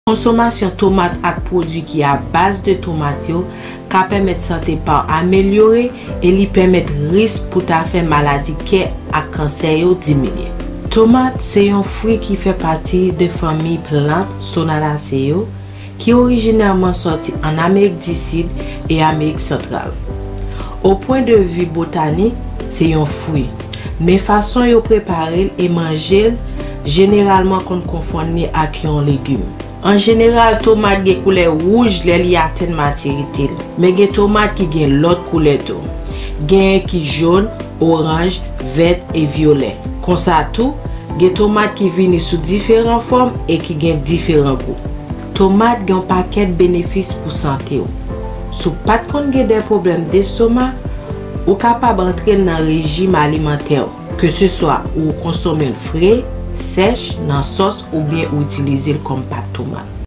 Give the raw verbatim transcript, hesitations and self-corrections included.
Konsomasyon tomat ak pwodui ki a baz de tomat yo ka pèmèt sante pa w amelyore e li pèmèt risk pou ta fè maladi kè ak kansè yo diminye. Tomat se yon fwi ki fè pati de fanmi plant Solanaceae yo, ki orijinèman sòti ann Amerik di Sid e Amerik Santral. O pwen de vi botanik, se yon fwi, men fason yo prepare l e manje l jeneralman konn konfonn li ak yon legim. An jeneral, tomat gen koulè wouj lè li atenn matirite l, men gen tomat ki gen lòt koulè tou. Genyen ki jòn, oranj, vèt e vyolè. Konsa tou, gen tomat ki vini sou diferan fòm e ki gen diferan gou. Tomat gen yon pakèt benefis pou sante w. Si w pa t konn gen de pwoblèm destoma, ou kapab antre l nan rejim alimantè w, keseswa ou konsome l fre, sèch, nan sòs oubyen ou itilize l kòm pat tomat.